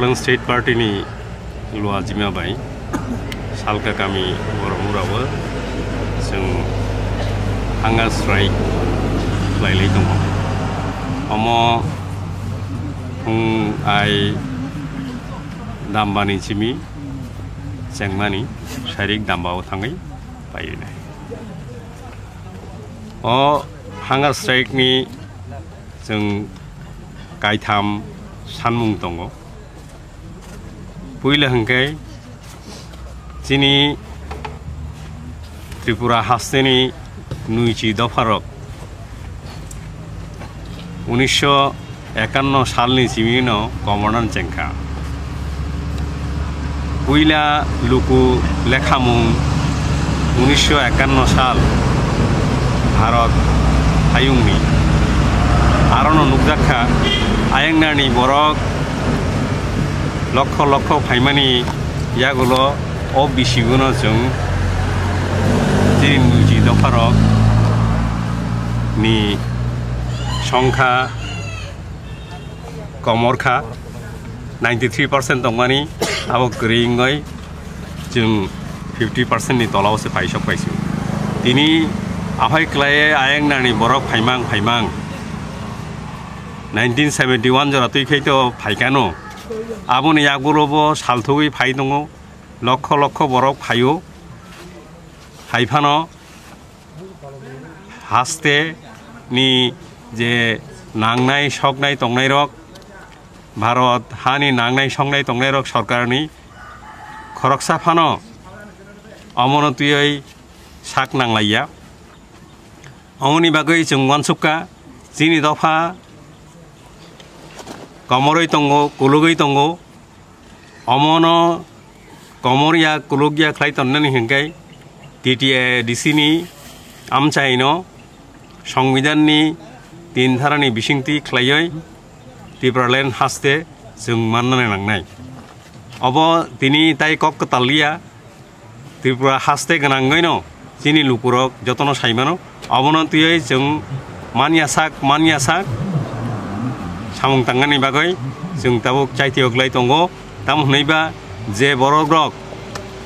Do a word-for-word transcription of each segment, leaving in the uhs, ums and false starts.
State Party ni luajima bai Salka kami Boromura o chwng hunger strike khlailai tongo. Omo hung ai dambani simi chengmani sairik damba o thangwi painai. O hunger strike ni chwng kaitham sanmung tongo. Puila hwnkhe chini Tripura hasteni nuichi dopharok unisho ekanno salni simino kobornan chengkha. Puila luku lekhamung unisho ekanno sal Bharat hayungni. Arono nukjakha, ayengnani borok lokho lokho phaimani yagulo o bisigono chwng chini nuichi dopharok ni songkha komor kha, ninety three percent tongmani abo kwrwi wngwi chwng fifty percent ni tolao se paisok paisuk. Tini aphai kwlaiwi ayengnani borok phaimang phaimang nineteen seventy one jora twi khai to phaikano. Aboni yagulo bo salthogwi phai tongo, lokho lokho borok phaio. Hai phano haste ni je nangnai soknai tongnairok, Bharat hani nangnai soknai tongnairok sorkarni khoroksa phano omono twiwi sak nanglaiya. Omoni bagwi chwng uansukha, chini dopha komorwi tongo, kulugwi tongo. Omono komorya kulukya khlai tonnani hwnkhe T T A D C ni amchaino Songbidanni tin tharani bisingtwi khlaiwi Tipraland haste chwng mannani nangnai. Obo tini tai kok kwtal liya, Tripura haste gwnangwino chini lukurok jotono saimano. Obono twiwi chwng manya sak, manya sak samung tangnani bagwi chwng tabuk chaitio glai tongo. Tamo hwnwi ba je borokrok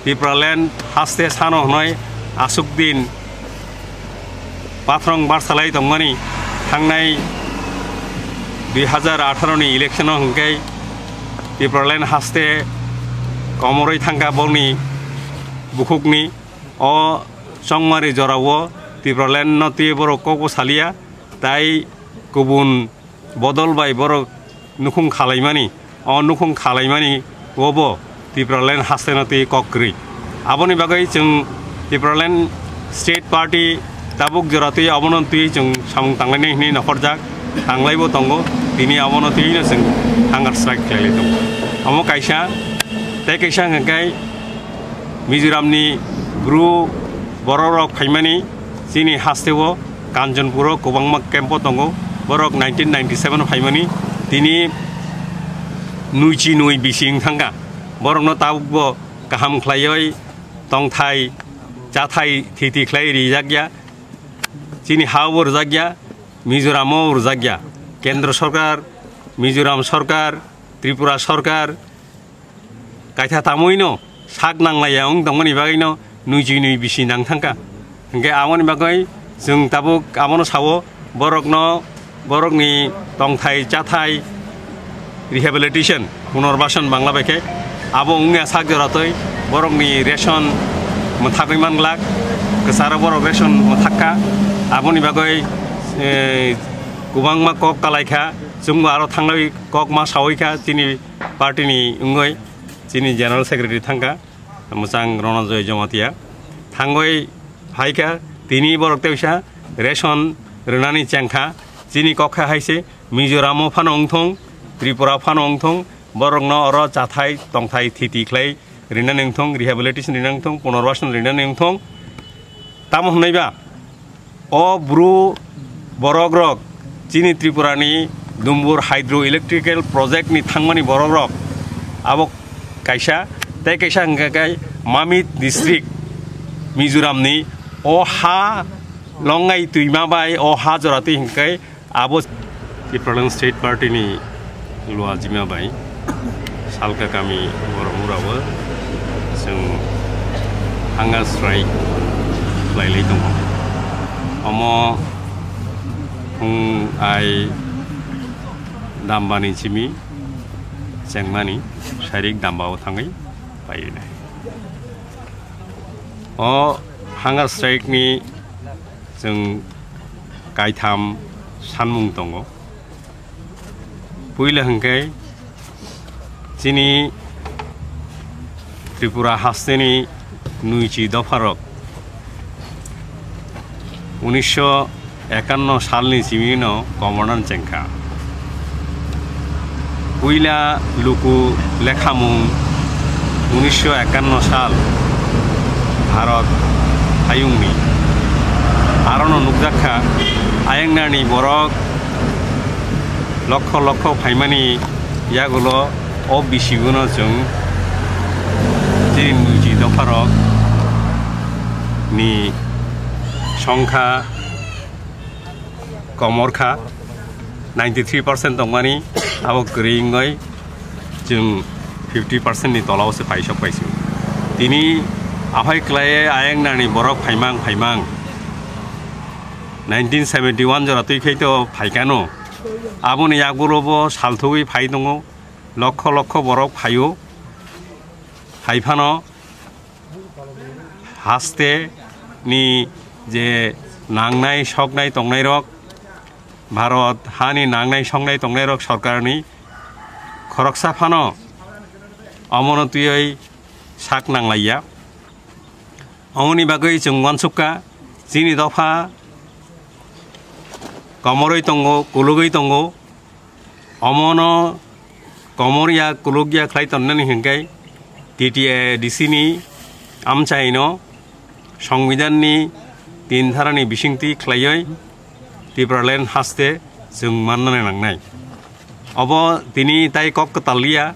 Tipraland haste sano hwnwi aswk din pathrong barsalai tongmani, thangnai dui hazar atharo ni election o hwnkhe Tipraland haste komorwi thangkha bongni bukhukni. O chongmari jorao Tipraland no twi borok kokbo saliya, tai kubun bodol bai borok nukhung khalaimani, o nukhung khalaimani obo Tipraland hasteno twi kok kwrwi. Aboni bagwi chwng Tipraland State Party tabuk jora twi obono twi chwng samung tanglainai hwnwi nokhorjak, tanglaibo tongo, tini obono twino chwng hunger strike khlailai tongo. Omo kaisa, tei kaisa hwnkhe Mizoramni bru bororok phaimani chini hasteo Kanchanpuro kwbangma camp o tongo. Borok nineteen ninety seven phaimani tini nuichi nui bisi wng thangkha. Borokno tabukbo kaham khlaiwi tongthai, chathai, thiti khlai rijakya. Chini ha-o bo rwjakya, Mizoram-o rwjakya. Kendra Sorkar, Mizoram Sorkar, Tripura Sorkar, kaitha tamwino sak nanglaiya wng tongmani bagwino nuichi nui bisi nang thangkha. Hwnkhe aboni bagwi chwng tabuk abono sao, borokno, borokni tongthai chathai rehabilitation, punorbasan bangla bai khe abo wngya sak jora twi borokni ration mwthagwi man glak, kwcharo borok ration mwthakha. Aboni bagwi, eh, kwbangma kok kalaikha, chwngbo aro thanglaiwi kok ma sawi kha chini party ni wngwi. Chini General Secretary thangkha, mwchang Ronanjoy Jamatia. Thangwi phaikha, tini borok teisa ration rwnani chengkha. Chini kok kha hai se, Mizoram-o phano wngthong, Tripura phano wngthong, borokno oro chathai, tongthai, thiti khlai rinani wngthong, rehabilitation rinani wngthong, punorbasan rinani wngthong. Tamo hwnwi ba, o bru borokrok chini Tripurani Dumbur Hydro Electrical Project ni thangmani borokrok abo kaisa, tei kaisa hwnkha khe Mamit District Mizoramni o ha Longai twima bai o ha jora twi hwnkhe abo Tipraland State Party ni luajima bai Salka kami Boromura o chwng hunger strike khlailai tongo. Omo hung ai dambani simi chengmani sairik damba o thangwi painai. O hunger strike ni chwng kaitham sanmung tongo. Puila hwnkhe chini Tripura hasteni nuichi dopharok unisho ekanno salni simino komonan chengkha. Puila luku lekhamung unisho ekanno sal Bharat hayungni. Arono nukjakha, ayengnani borok lokho lokho phaimani yagulo o bisigono chwng chini nuichi dopharok ni songkha komor kha, ninety three percent tongmani abo kwrwi wngwi chwng fifty percent ni tolao se paisok paisio. Tini aphai klaiye ayengnani borok phaimang phaimang nineteen seventy one jora twi khai to phaikano. Aboni yagulo bo salthogwi phai tongo, lokho lokho borok phaio. Phaiphano haste ni je nangnai soknai tongnairok, Bharat hani nangnai soknai tongnairok sorkarni khoroksa phano omono twiwi sak nanglaiya. Omoni bagwi chwng uansukha, chini dopha komorwi tongo, kulugwi tongo. Omono komorya kulukya khlai tonnani hwnkhe T T A D C ni amchaino Songbidanni tin tharani bisingtwi khlaiwi Tipraland haste chwng mannani nangnai. Obo tini tai kok kwtal liya,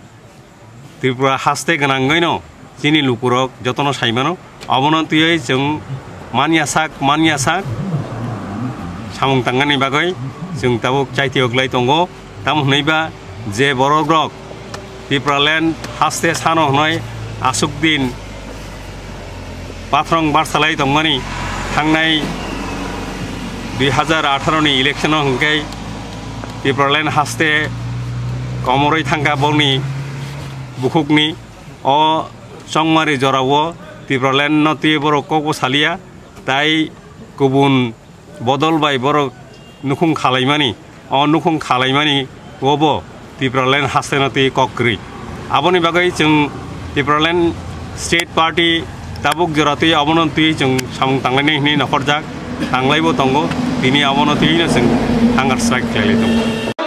Tripura haste gwnangwino chini lukurok jotono saimano. Obono twiwi chwng manya sak, manya sak samung tangnani bagwi chwng tabuk chaitio glai tongo. Tamo hwnwi ba je borok rok Tipraland haste sano hwnwi aswk din pathrong barsalai tongmani, thangnai dui hazar atharo ni election o hwnkhe Tipraland haste komorwi thangkha bongni bukhukni. O chongmari jorao Tipraland no twiwi borok kokbo saliya, tai kubun bodol bai borok nukhung khalaimani, o nukhung khalaimani obo Tipraland hasteno twi kok kwrwi. Aboni bagwi chwng Tipraland State Party tabuk jora twi obono twi chwng samung tanglainai hwnwi nokhorjak, tanglaibo tongo, tini obono twino chwng hunger strike khlailai tongo.